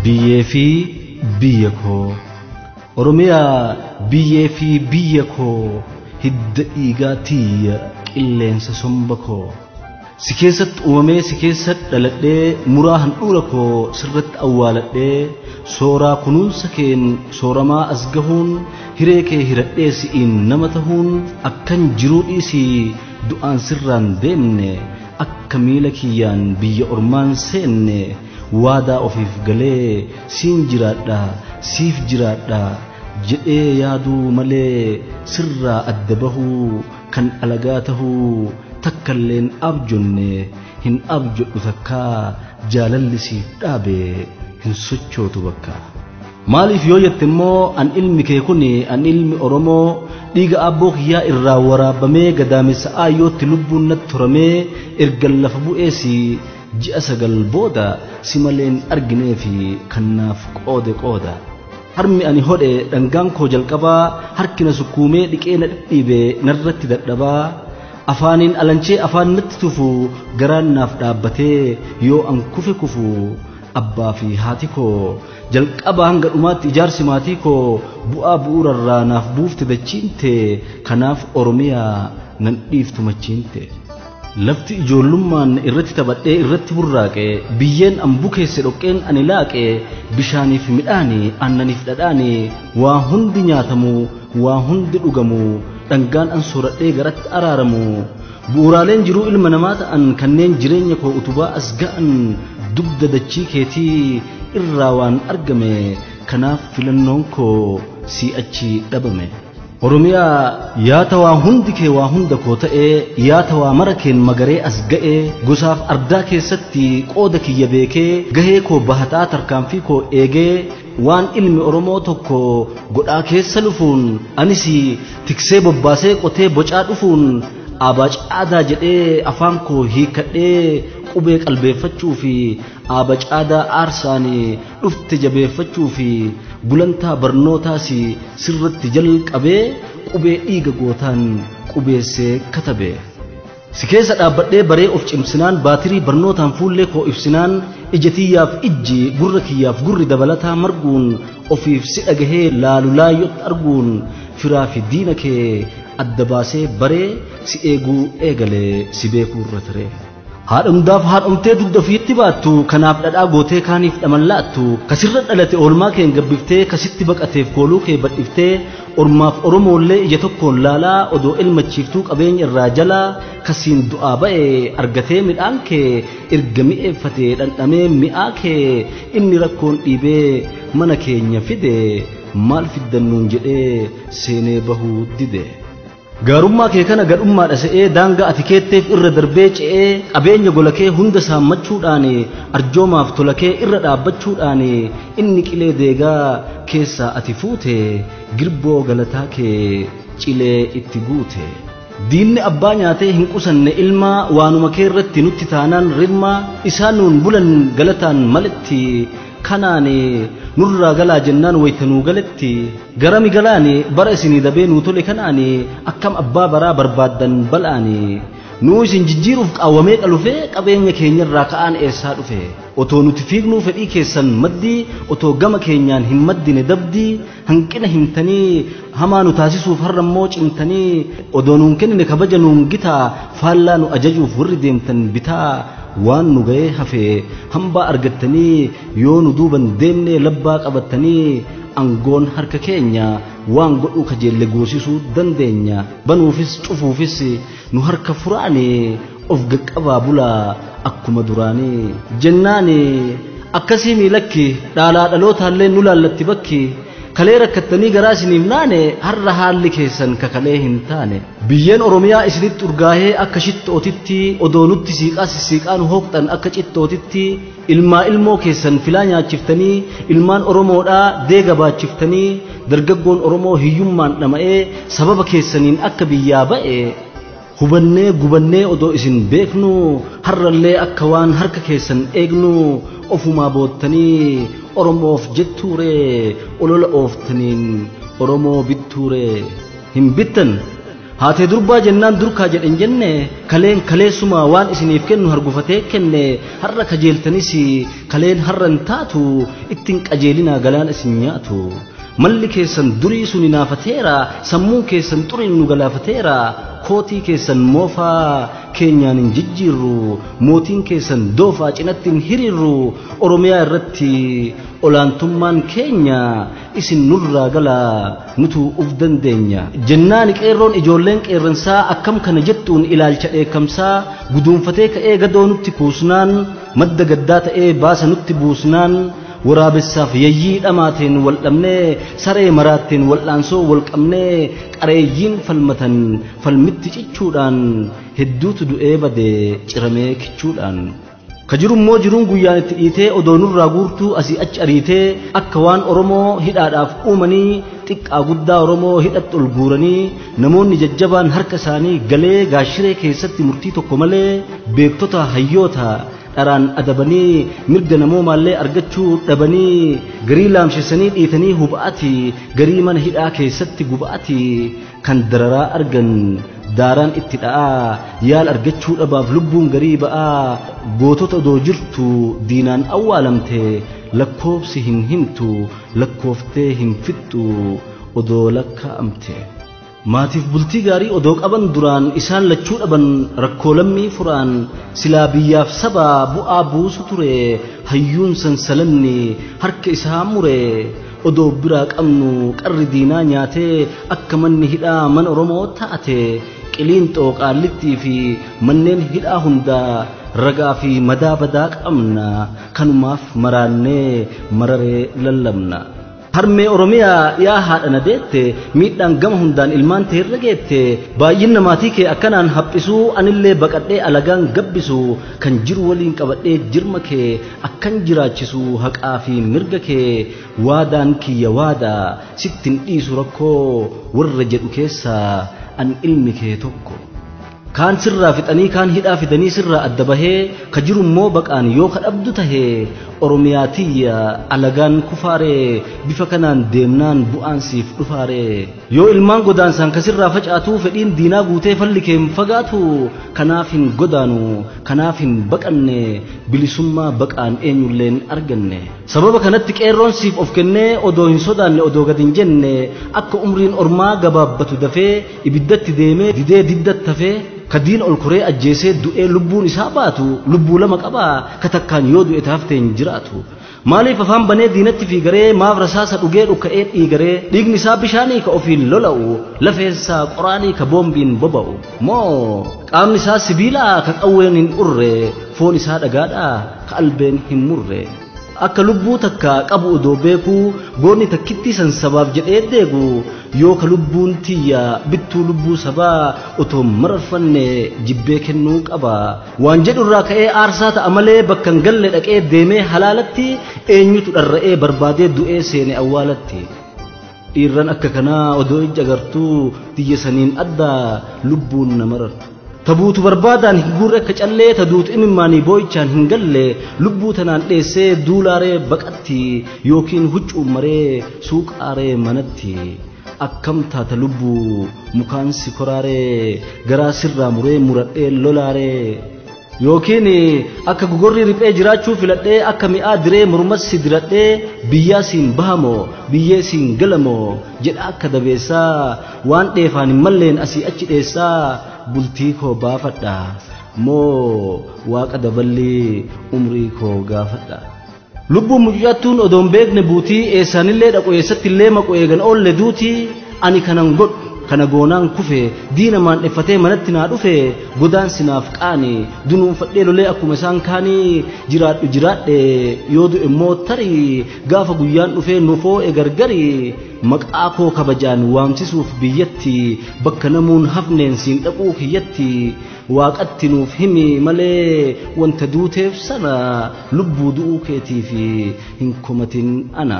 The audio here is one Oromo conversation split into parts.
Biyyee fi biyya koo, Oromiyaa biyyee fi biyya koo, hidda dhiigaa tiyya qilleensa somba koo. Si keessatti uumamee si keessa dhaladhee muraa handhuura koo sirratti awwaaladhee sooraa kunuunsa keen sooramaa as gahuun hiree kee hiradhee si'iin nama tahuun akkan jiruu dhiisii du'aan sirraan deemne akka miila kiyyaan biyya ormaan seenne waadaa ofiif galee siin jiraadha siif jiraadha jedhee yaaduu malee sirraa adda bahuu kan alagaa tahuu takkalleen abjonne hin abjodhu takkaa jaalalli siif dhaabe hin sochootu bakka. Maaliif yoo jette immoo an ilmi kee kun an ilmi Oromoo dhiiga abboo kiyyaa irraa waraabamee gadaamessa aayyootti lubbuun natti toramee ergan lafa bu'ees ji'a 9 booda si maleen arginee fi kannaaf qoode qooda. Harmi ani hodhe dhangaan koo jalqabaa harkina sukkuumee dhiqee na dhidhiibe narratti dadhabaa afaaniin alanchee afaan natti tufu garaan naaf dhaabbatee yoo an kufe kufu abbaa fi haati koo jalqaba hanga dhumaatti ijaarsi maatii koo bu'aa bu'uurarraa naaf buufte dachiinte kanaaf Oromiyaa nan dhiiftu machiinte. Lafti ijoollummaan irratti taphadhee irratti burraaqe biyyeen an bukeesse dhoqqeen ani laaqe bishaaniif midhaani aannaniif dhadhaani waa hundi nyaatamu waa hundi dhugamu dhangaan an sooradhee garatti araaramu bu'uuraaleen jiruu ilma namaa ta'an kanneen jireenya koo utubaa as ga'an dugda dachii keetii irraa waan argame kanaaf filannoon koo si'achi dhabame. Oromiyaa yaata waa hundi kee waa hunda koo ta'ee yaata waa mara keen magaree as ga'ee gosaaf ardaa keessatti qooda kiyya beekee gahee koo bahataa tarkaanfii koo eegee waan ilmi Oromoo tokko godhaa keessa lufuun anis tiksee bobbaasee qotee bocaa dhufuun aabaa caadaa jedhee afaan koo hiikadhee qubee qalbeeffachuu fi aabaa caadaa aarsaan dhufte jabeeffachuu fi gulantaa barnootaas sirratti jalqabee qubee dhiiga gootaan qubeessee katabe. Si keessa dhaabbadhee baree of cimsinaan baatirii barnootaan fuullee koo ibsinaan ija tiyyaaf ijji gurra kiyyaaf gurri dabalataa marguun ofiif si dhagahee laalu laayyootti arguun firaa fi diina kee adda baasee baree si eeguu eegalee si beekuu irra taree. Haadhumdaaf haadhumtee dugda ofiitti baattu kanaaf dhadhaa gootee kaaniif dhaman laattu kasirra dhalate oolmaa keen gabbiftee kasitti baqateef kooluu kee badhiftee ormaaf Oromoollee ija tokkoon laalaa odoo elmachiiftuu qabeenya irraa jalaa kasiin du'aa ba'e argatee midhaan kee erga mi'eeffatee dhandhamee mi'aa kee inni rakkoon dhiibee mana keenya fide maal fiddannuun jedhee seenee bahuu dide. Gaarummaa kee kana gadhummaadha se'ee daangaa ati keetteef irra darbee ce'ee qabeenya gola kee hunda saammachuudhaan arjoomaaf tola kee irra dhaabbachuudhaan inni qilee deegaa keessaa ati fuute girboo galataa kee cilee itti guute. Diinni abbaa nyaatee hin qusanne ilmaa waanuma kee irratti nutti taanaan rirmaa isaan nuun bulan galataan maletti kanaan nurraa galaa jennaan waytanuu galetti garami galaani bara isinii dabee nuu tole kanaani akkam abbaa baraa barbaaddan bal'aani nuu isin jijjiiruuf qaawwamee qalufee qabeenya keenyarraa ka'aan eessaa dhufe otoo nuti fiignuu fedhii keessan maddii otoo gama keenyaan hin maddine dabdii hanqina himtanii hamaa nu taasisuuf har'a immoo cimtanii odoo nuun kennine kabaja nuun gitaa faallaa nu ajajuuf warri deemtan bitaa waan nu ga'ee hafe hambaa argattanii yoo nu duuban deemnee labbaa qabattanii angoon harka keenya waan godhuu kajeelle goosisuu dandeenya banuufis cufuufis nu harka furaane of gaqqabaa bulaa akkuma duraanii jennaani akkasii miilakki dhaalaa dhalootaallee nu laallatti bakki kalee rakkattanii garaa isiniif naane har'a haalli keessan kakalee hin taane biyyeen Oromiyaa isinitti urgaahee akka shittootitti odoo nutti siiqaa sissiiqaa nu hooqxan akka cittootitti ilmaa ilmoo keessan filaa nyaachiftanii ilmaan Oromoodhaa deega baachiftanii dargaggoon Oromoo hiyyummaan dhama'ee sababa keessaniin akka biyyaa ba'e hubannee gubannee odoo isin beeknu har'allee akka waan harka keessan eegnu ofumaa boottanii Oromoof jettuuree olola ooftaniin Oromoo bittuuree hin bittan Haatee durbaa jennaan durkaa jedhan jenne kaleen kaleessuma waan isiniif kennu hargufatee kenne har'a kajeeltanis kaleen har'a hin taatu ittiin qajeelinaa galaan isin nyaatu. Malli keessan durii suni naafateera sammuun keessan xuriin nu galaafateera kootii keessan moofaa keenyaan hin jijjiirru mootiin keessan doofaa cinatti hin hiriirru Oromiyaa irratti olaantummaan keenya isin nurraa galaa nutu uf dandeenya. Jennaan qeerroon ijoolleen qeerransaa akkam kana jettuun ilaalcha dheekkamsaa guduunfatee ka'ee gadoo nutti kuusnaan madda gaddaa ta'ee baasa nutti buusnaan waraabessaaf yayyii dhamaateen wal dhabnee saree maraatteen wal'aansoo wal qabnee qareeyyiin falmatan falmitti cichuudhaan hedduutu du'ee bade ciramee kichuudhaan. Ka jirummoo jiruun guyyaan itti dhiitee odoo nurraa guurtuu asii achi ariitee akka waan Oromoo hidhaadhaaf uumanii xiqqaa guddaa Oromoo hidhatti ol guuranii namoonni jajjabaan harka isaanii galee gaashiree keessatti murtii tokko malee beektota hayyoota dharaan adabanii mirga namoomaallee argachuu dhabanii garii laamsheessanii dhiitanii huba'ati garii mana hidhaa keessatti guba'ati kan dararaa argan daaraan itti dha'aa yaal argachuu dhabaaf lubbuun garii ba'aa gootota odoo jirtu diinaan awwaalamte lakkoofsi hin himtu lakkooftee hin fixxu odoo lakkaa'amte. Maatiif bultii gaarii odoo qaban duraan isaan lachuu dhaban rakkoo lammii furaan silaa biyyaaf sabaa bu'aa buusu ture hayyuun sansalanni harka isaa mure odoo biraa qabnu qarri diinaa nyaatee akka manni hidhaa mana Oromoo taate qiliinxoo qaallittii fi manneen hidhaa hundaa ragaa fi madaa badaa qabna kanumaaf maraannee mararee lallabna. Harmee Oromiyaa yaa haadha na deette miidhaan gama hundaan ilmaan ta'e irra geette baay'inna maatii kee akkanaan haphisuu anillee baqadhee alagaan gabbisu kan jiru waliin qabadhee jirma kee akkan jiraachisu haqaa fi mirga kee waadaan kiyya waadaa sittin dhiisu rakkoo warra jedhu keessaa an ilmi kee tokko. Kaan sirraa fixanii kaan hidhaa fidanii sirraa adda bahee ka jiru immoo baqaan yoo ka dhabdu tahee Oromiyaa tiyya alagaan kufaaree bifa kanaan deemnaan bu'aan siif dhufaaree yoo ilmaan godaansaan ka sirraa facaatuu fedhiin diinaa guutee falli kee hin fagaatu kanaaf hin godaanu kanaaf hin baqanne bilisummaa baqaan eenyullee hin arganne. Sababa kanatti qeerroon siif of kennee odoo hin sodaanne odoo gad hin jenne akka umriin ormaa gabaabbatu dafee ibiddatti deemee didee diddattafee ka diin ol koree ajjeesee du'ee lubbuun isaa baatu lubbuu lama qabaa ka takkaan yoo du'e taaftee hin jiraatu. Maaliif afaan banee diinatti fiigaree maaf rasaasa dhugee dhukka'ee dhiigaree dhiigni isaa bishaanii ka ofiin lola'u lafeensaa qoraanii ka boombiin boba'u moo qaamni isaa sibiilaa ka qawween hin urre foon isaa dhagaadhaa ka albeen hin murre. Akka lubbuu takka qabu odoo beekuu goonni takkitti san sabaaf jedhee deegu yoo ka lubbuun tiyya bittuu lubbuu sabaa otoo mararfanne jibbee kennuu qaba. Waan jedhu irraa ka'ee aarsaa ta'a malee bakka hin galle dhaqee deemee halaalatti eenyutu dharra'ee barbaadee du'ee seene awwaalatti. Dhiirran akka kanaa odoo ija agartuu tiyya saniin addaa lubbuun na marartu. Tabuutu barbaadaan hin guurre akka callee taduutu imimmaanii boo'ichaan hin galle lubbuu tanaan dheessee duulaaree baqatti yookiin huccuu maree suuqaaree manatti. Akkam taata lubbuu mukaan si koraaree garaa sirraa muree muradhee lolaaree. Yookiin akka gogorri riphee jiraachuu filadhee akka mi'aa diree mormas si diradhee biyyaa siin bahamoo biyyee siin galamoo jedha akka dabeessaa waan dheefaan hin malleen asii achi dheessaa bultii koo baafadha moo waaqa daballi umrii koo gaafadha. Lubbuun mucucaattuun odoon beekne buutii eessaanillee dhaqu eessattillee maqu eegan oolle duutii ani kanan godhu kana goonaan kufe diina maandheffatee manatti naa dhufe godaansi naaf qaani dunuunfadhee lolee akkuma isaan kaanii jiraadhu jiraadhe yoo du'e immoo tarii gaafa guyyaan dhufee nufoo'e gargari maqaa koo kabajaan waamsisuuf biyyatti bakka namuun hafneen siin dhaquu kiyyatti waaqatti nuuf himi malee wanta duuteef sana lubbuu du'uu keetiif hin komatin ana.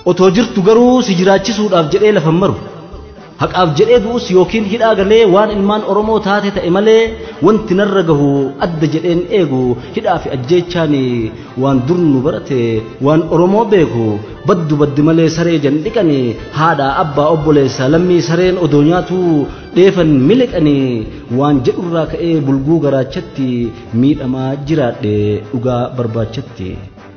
Otoo jirtu garuu si jiraachisuudhaaf jedhee lafan maru. Haqaaf jedhee du'us yookiin hidhaa galee waan ilmaan Oromoo taate ta'e malee wanti narra gahu adda jedheen eegu hidhaa fi ajjeechaan waan dur nu barate waan Oromoo beeku baddu baddi malee saree jan dhiqani haadha abbaa obboleessa lammii sareen odoo nyaatu dheefan miliqani waan jedhurraa ka'ee bulguu garaachatti miidhamaa jiraadhe dhugaa barbaachatti.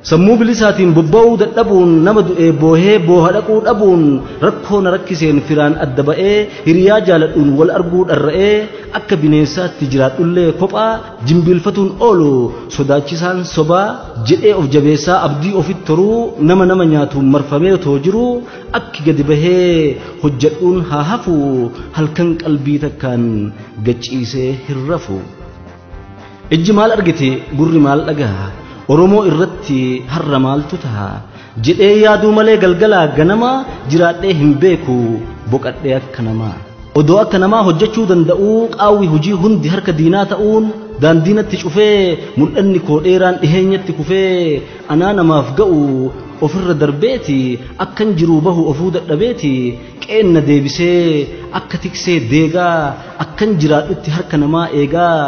Sammuu bilisaatiin bobba'uu dadhabuun nama du'ee boohee booha dhaquu dhabuun rakkoo na rakkiseen firaan adda ba'ee hiriyaa jaaladhuun wal arguu dharra'ee akka bineensaatti jiraadhullee kophaa jimbiilfatuun oolu sodaachisaan sobaa jedhee of jabeessaa abdii ofitti toruu nama nama nyaatuun marfamee otoo jiruu akki gadi bahee hojjedhuun haa hafu halkan qalbii takkaan gachiisee hin rafu. Ijji maal argite gurri maal dhagaha? Oromoo irratti har'a maaltu ta'a jedhee yaaduu malee galgalaa ganama jiraadhee hin beeku boqadhee akka namaa. Odoo akka namaa hojjechuu danda'uu qaawwi hojii hundi harka diinaa ta'uun daandiinatti cufee mul'anni koo dheeraan dhiheenyatti kufee anaa namaaf ga'u ofirra darbeeti akkan jiruu bahu ofuu dadhabeeti qeenna deebisee akka tiksee deegaa akkan jiraadhutti harka namaa eegaa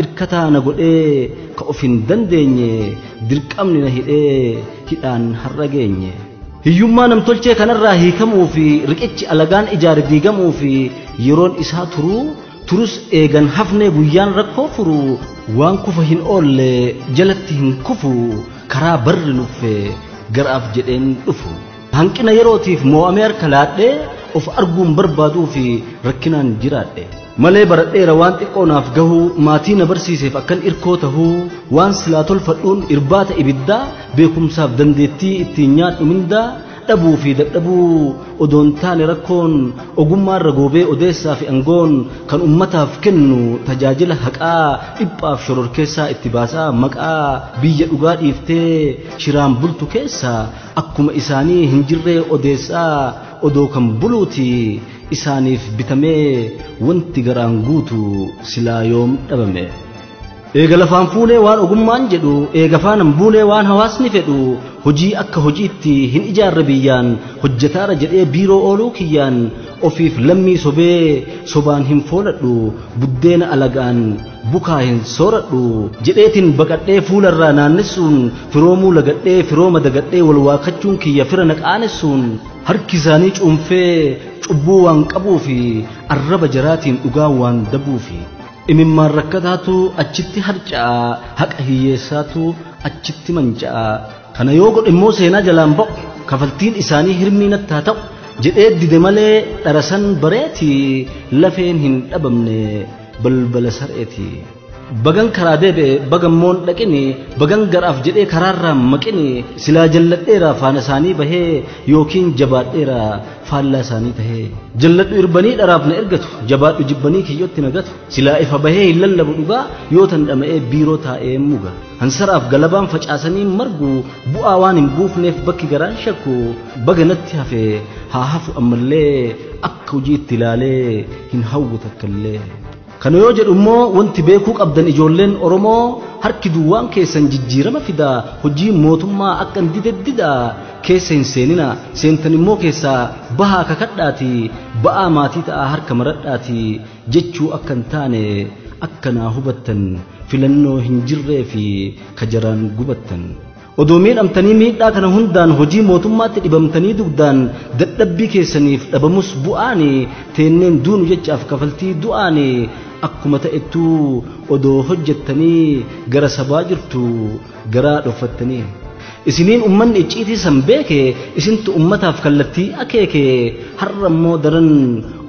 irkataa na godhee ka of hin dandeenye dirqamni na hidhee hidhaan har'a geenye. Hiyyummaa namtolchee kanarraa hiikamuu fi riqichi alagaan ijaare diigamuu fi yeroon isaa turuu turus eegan hafnee guyyaan rakkoo furu waan kufa hin oolle jalatti hin kufu karaa barri nuffe garaaf jedheen dhufu. Hanqina yerootiif moo'amee harka laadhee of arguun barbaaduu fi rakkinaan jiraadhe. Malee baradheera waan xiqqoo naaf gahuu maatii na barsiiseef akkan irkoo tahuu waan silaa tolfadhuun irbaata ibiddaa beekumsaaf dandeettii ittiin nyaadhu mindaa dhabuu fi dadhabuu odoon taane rakkoon ogummaarra goobee odeessaa fi angoon kan ummataaf kennu tajaajila haqaa dhiphaaf shororkeessaa itti baasaa maqaa biyya dhugaa dhiiftee shiraan bultu keessa akkuma isaanii hin jirree odeessaa odoo kan buluuti isaaniif bitamee wanti garaan guutu silaa yoom dhabame. Eega lafaan fuunee waan ogummaan jedhu eega faanan buunee waan hawaasni fedhu hojii akka hojiitti hin ijaarre biyyaan hojjetaara jedhee biiroo ooluu kiyyaan ofiif lammii sobee sobaan hin fooladhu buddeena alagaan bukaa hin sooradhu jedheetiin baqadhee fuularraa naannessuun firoomuu lagadhee firooma dagadhee wal waakachuun kiyya fira na qaanessuun harki isaanii cuunfee cubbuu waan qabuufi arraba jaraatiin dhugaa waan dabuufi. Imimmaan rakkataatu achitti harca'a haqa hiyyeessaatu achitti manca'a kana yoo godhe immoo seenaa jalaan ba'u kafaltiin isaanii hirmii natti haa ta'u jedhee dide malee dharasan bareeti lafeen hin dhabamne balbala sar'eeti. Bagan karaa deebi'e bagan moon dhaqini bagan garaaf jedhee karaarraa maqini silaa jalladheera faana isaanii bahee yookiin jabaadheera faallaa isaanii tahee jalladhu irbanii dharaaf na ergatu jabaadhu jibbanii kiyyootti na gatu silaa ifa bahee hin lallabu dhugaa yoo tan dhama'ee biiroo taa'ee muga hansaraaf galabaan facaasanii margu bu'aa waan hin buufneef bakki garaan shakku baga natti hafe haa hafu ammallee akka hojiitti ilaalee hin hawwu takkallee. Kana yoo jedhu immoo wanti beekuu qabdan ijoolleen Oromoo harki duwwaan keessan jijjiirama fida hojii mootummaa akka hin dide dida keessa hin seenina seentan immoo keessaa bahaa kakadhaati ba'aa maatii ta'aa harka maradhaati jechuu akka hin taane akka naa hubattan filannoo hin jirree fi kajaraan gubattan. Odoo miidhamtanii miidhaa kana hundaan hojii mootummaatti dhibamtanii dugdaan dadhabbii keessaniif dhabamus bu'aani teenneen duunu jechaaf kafaltii du'aani akkuma ta'ettuu odoo hojjettanii gara sabaa jirtu garaa dhoffattanii. Isiniin ummanni icciitii san beeke isintu ummataaf kallattii akeeke har'a immoo daran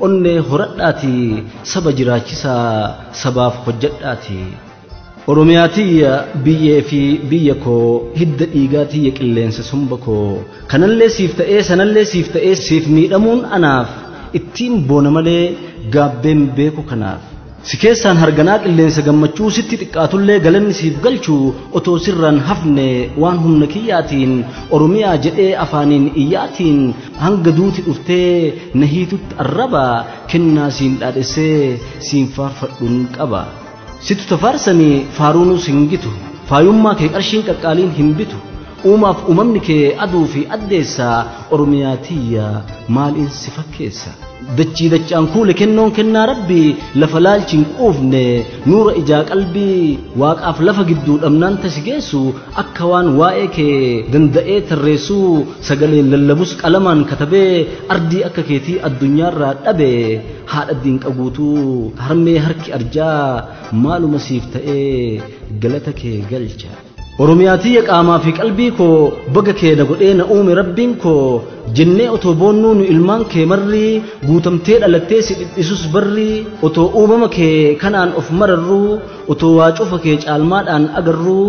onnee horadhaati saba jiraachisaa sabaaf hojjedhaati. Oromiyaa tiyya biyyee fi biyya koo hidda dhiigaa tiyya qilleensa somba koo kanallee siif ta'ee sanallee siif ta'ee siif miidhamuun anaaf ittiin boona malee gaabbeen beeku kanaaf. Si keessaan harganaa qilleensa gammachuu sitti xiqqaatullee galanni siif galchu otoo sirraan hafne waan humna kiyyaatiin Oromiyaa jedhee afaaniin iyyaatiin hanga duuti dhuftee na hiitutti arraba kennaa siin dhaadhessee siin faarfadhuun qaba. Situ tafaarsanii faaruunuus hin gitu faayummaa kee qarshiin qaqqaaliin hin bitu Uumaaf uumamni kee aduu fi addeessa. Oromiyaa tiyya maaliin si fakkeessa? Dachii dachaan kuule kennoon kennaa rabbii lafa laalchi hin quufne nuura ijaa qalbii waaqaaf lafa gidduu dhabnaan tasi geessu akka waan waa'ee kee danda'ee tarreessuu sagaleen lallabus qalamaan katabee ardii akka keetii addunyaarraa dhabe haadha diinqa guutuu harmee harki arjaa maaluma siif ta'ee galata kee galcha. Oromiyaa tiyya qaamaa fi qalbii koo baga kee na godhee na uume rabbiin koo jennee otoo boonnuu nu ilmaan kee marri guutamtee dhalattee si dhidhisus barri otoo uumama kee kanaan of mararruu otoo waa cufa kee caalmaadhaan agarruu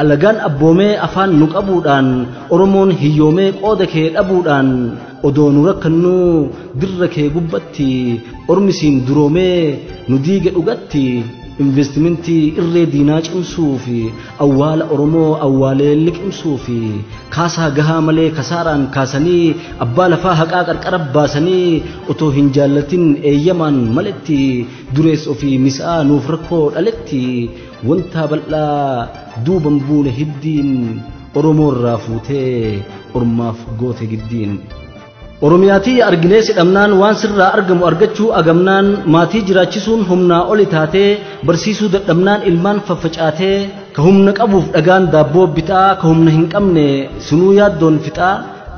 alagaan abboomee afaan nu qabuudhaan Oromoon hiyyoomee qooda kee dhabuudhaan odoo nu rakkannuu dirra kee gubbatti ormi siin duroomee nu diige dhugatti. Investimentii irree diinaa cimsuu fi awwaala Oromoo awwaalee liqimsuu fi kaasaa gahaa malee kasaaraan kaasanii abbaa lafaa haqaa qarqara baasanii otoo hin jaallatin eeyyamaan maletti durees ofii mis'aa nuuf rakkoo dhaletti wanta bal'aa duuban buune hiddiin Oromoorraa fuutee ormaaf goote giddiin. Oromiyaa tiyya arginee si dhabnaan waan sirraa argamu argachuu agamnaan maatii jiraachisuun humnaa oli taatee barsiisuu dadhabnaan ilmaan faffacaatee ka humna qabuuf dhagaan daabboo bitaa ka humna hin qabne sunuu yaaddoon fixaa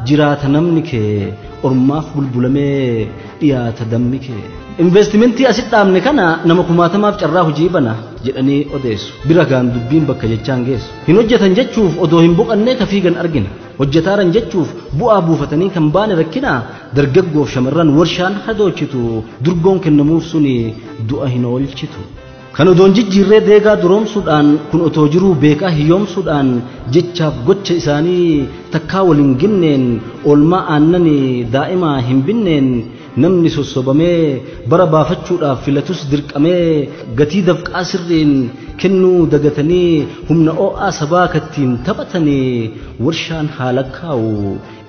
jiraata namni kee ormaaf bulbulamee dhiyaata dammi kee. Investimentii asitti dhaabne kana nama kumaatamaaf carraa hojii bana jedhanii odeessu. Bira gaan dubbiin bakka jechaan geessu. Hin hojjetan jechuuf odoo hin boqannee ka fiigan argina. Hojjetaaran jechuuf bu'aa buufatanii kan baane rakkina dargaggoof shamarran warshaan hadoochitu durgoon kennamuuf suni du'a hin oolchitu. Kan odoon jijjiirree deegaa duroomsuudhaan kun otoo jiruu beekaa hiyyoomsuudhaan jechaaf gocha isaanii takkaa waliin ginneen oolmaa aannanii daa'imaa hin binneen namni sossobamee bara baafachuudhaaf filatus dirqamee gatii dafqaa sirriin kennuu dagatanii humna oo'aa sabaa kattiin taphatanii warshaan haala kaa'u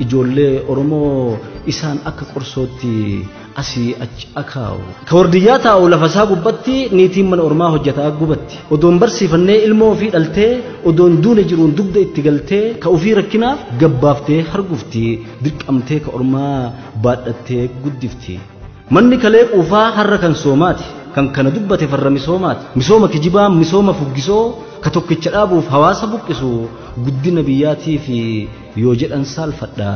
ijoollee Oromoo isaan akka qorsootti asii achi akaa'u. Ka wardiyyaa taa'u lafa isaa gubbatti niitiin mana ormaa hojjetaa gubatti. Odoon barsiifannee ilmoo ofii dhaltee odoon duune jiruun dugda itti galtee ka ofii rakkinaaf gabbaaftee hargufti dirqamtee ka ormaa baadhattee guddifti. Manni kalee quufaa har'a kan soomaati. Kan kana dubbate farra misoomaati. Misooma kijibaa misooma fuggisoo ka tokkicha dhaabuuf hawaasa buqqisu guddina biyyaatii fi yoo jedhan saalfadha.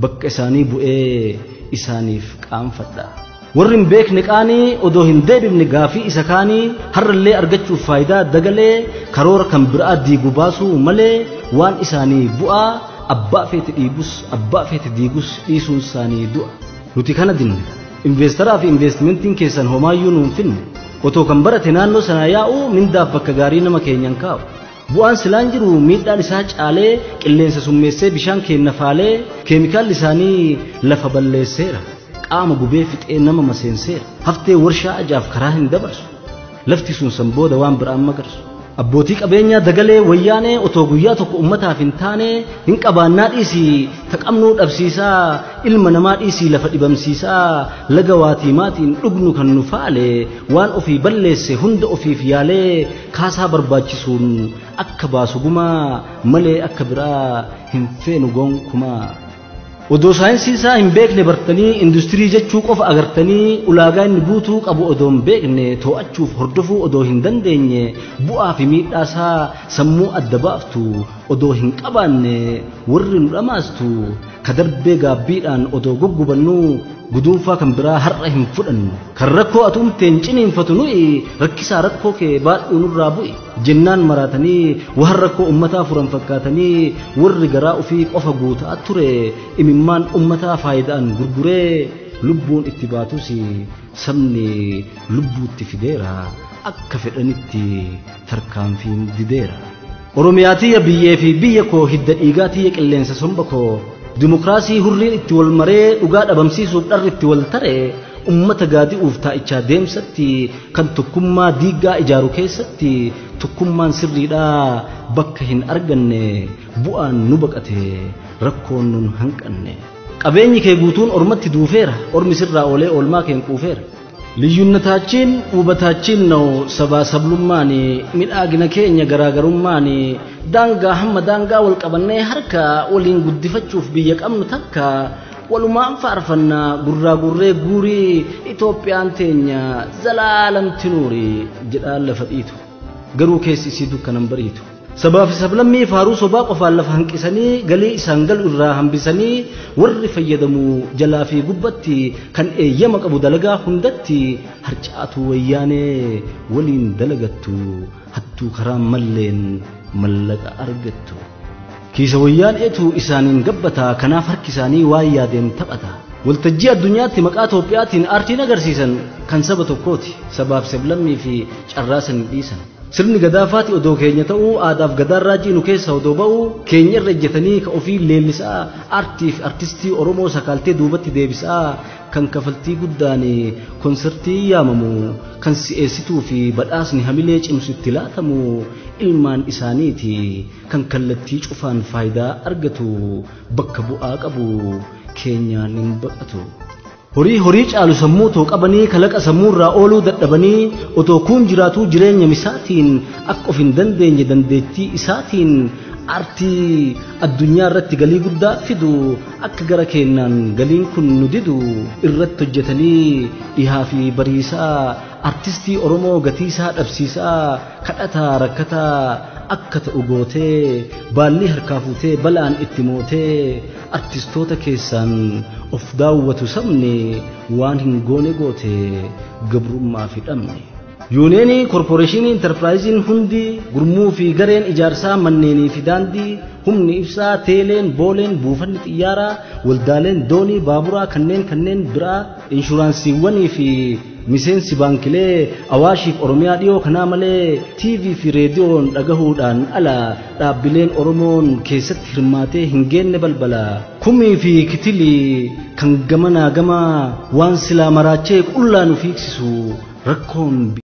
Bakka isaanii bu'ee isaaniif qaanfadha. Warri hin beekne qaanii odoo hin deebifne gaafii isa kaanii har'allee argachuuf faayidaa dagalee karoora kan biraa diigu baasuu malee waan isaanii bu'aa abbaa feete dhiibus abbaa feete diigus dhiisuun isaanii du'a. Nuti kana dinne. Investeraa fi investimentiin keessan homaayyuu nuun finne. Otoo kan barate naannoo sanaa yaa'u mindaaf bakka gaarii nama keenyan kaa'u. Bu'aan silaan jiru miidhaan isaa caalee qilleensa summeessee bishaan keenya faalee keemikaalli isaanii lafa balleesseera. Qaama gubee fixee nama maseenseera. Haftee warshaa ajaaf karaa hin dabarsu. Lafti sun san booda waan biraan magarsu. Abbootii qabeenyaa dagalee wayyaanee otoo guyyaa tokko ummataaf hin taane hin qabaannaa dhiisii taqamnuu dhabsiisaa ilma namaa dhiisii lafa dhibamsiisaa laga waatii maatiin dhugnu kan nu faale waan ofii balleesse hunda ofiif yaalee kaasaa barbaachisuun akka baasu gumaa malee akka biraa hin feenu gonkumaa. Odoo saayinsii isaa hin beekne bartanii industirii jechuu qofa agartanii ulaagaa inni guutuu qabu odoo hin beekne to'achuuf hordofuu odoo hin dandeenye bu'aa fi miidhaa isaa sammuu adda baaftu odoo hin qabaanne warri nu dhamaastu ka darbee gaabbiidhaan odoo goggubannuu guduunfaa kan biraa har'a hin fudhannu. Kan rakkoo atumteen ciniinfatu nuyi rakkisaa rakkoo kee baadhuu nurraa bu'i. Jennaan maraatanii waan rakkoo ummataa furan fakkaatanii warri garaa ofii qofa guutaa ture imimmaan ummataa faayidaan gurguree lubbuun itti baatus sabni lubbuutti fideera akka fedhanitti tarkaanfiin dideera. Oromiyaa tiyya biyyee fi biyya koo hidda dhiigaa tiyya qilleensa somba koo Dimokiraasii hurriin itti wal maree dhugaa dhabamsiisuuf dharri itti wal tare ummata gaadi'uuf taa'ichaa deemsatti kan tokkummaa diigaa ijaaru keessatti tokkummaan sirriidhaa bakka hin arganne bu'aan nu baqate rakkoon nun hanqanne. Qabeenyi kee guutuun ormatti duufeera ormi sirraa oolee oolmaa keen quufeera. ልዩነታችን ውበታችን ነው ሰባ ሰብሉማኒ midhaagina keenya garaagarummaani daangaa hamma daangaa wal qabannee harka waliin guddifachuuf biyya qabnu takka walumaan faarfannaa gurraa gurree guurii Itoophiyaan teenya zalaalamti nuuri jedhaan lafa dhiitu garuu keessi isii dukkanan bariitu. Sabaa fi sablammii faaruu sobaa qofaan lafa hanqisanii galii isaan galu irraa hambisanii warri fayyadamu jalaa fi gubbatti kan eeyyama qabu dalagaa hundatti harcaatu wayyaanee waliin dalagattu hattuu karaa malleen mallaqa argattu. Kiisa wayyaaneetu isaaniin gabbata kanaaf harki isaanii waan yaadeen taphata. Waltajjii addunyaatti maqaa Itoophiyaatiin aartiin agarsiisan kan saba tokkooti sabaaf sablammii fi carraa san dhiisan. Sirni gadaafaati odoo keenya ta'uu aadaaf gadaan raajii nu keessa odoo ba'uu keenya irra ejjetanii ka ofii leellisaa aartii fi artistii Oromoo sakaaltee duubatti deebisaa kan kafaltii guddaan konsertii yaamamu kan si'eessituu fi badhaasni hamilee cimsu itti laatamu ilmaan isaaniiti kan kallattii cufaan faayidaa argatu bakka bu'aa qabu keenyaan hin baqatu. Horii horii caalu sammuu otoo qabanii kalaqa sammuurraa ooluu dadhabanii otoo kun jiraatuu jireenya misaatiin akka of hin dandeenye dandeettii isaatiin aartii addunyaa irratti galii guddaa fidu akka gara keenyaan galiin kun nu didu irratti hojjetanii dhihaa fi bariisaa artistii Oromoo gatiisaa dhabsiisaa kadhataa rakkataa akka ta'u gootee baalli harkaa fuutee balaan itti mootee artistoota keessaan of daawwatu sabni waan hin goone goote gabrummaa fi dhabne. Yuuneenii koorporeeshinii intarpiraayiziin hundi gurmuu fi gareen ijaarsaa manneenii fi daandii humni ibsaa teeleen booleen buufanni xiyyaaraa waldaaleen doonii baaburaa kanneen biraa inshuraansiiwwanii fi miseensi baankilee awaashiif oromiyaa dhiyoo kanaa malee tiivii fi reediyoon dhagahuudhaan ala dhaabbileen oromoon keessatti hirmaatee hin geenne balbala kumii fi kitilii kan gamanaa gamaa waan silaa maraachee qullaa nu fiigsisu rakkoon.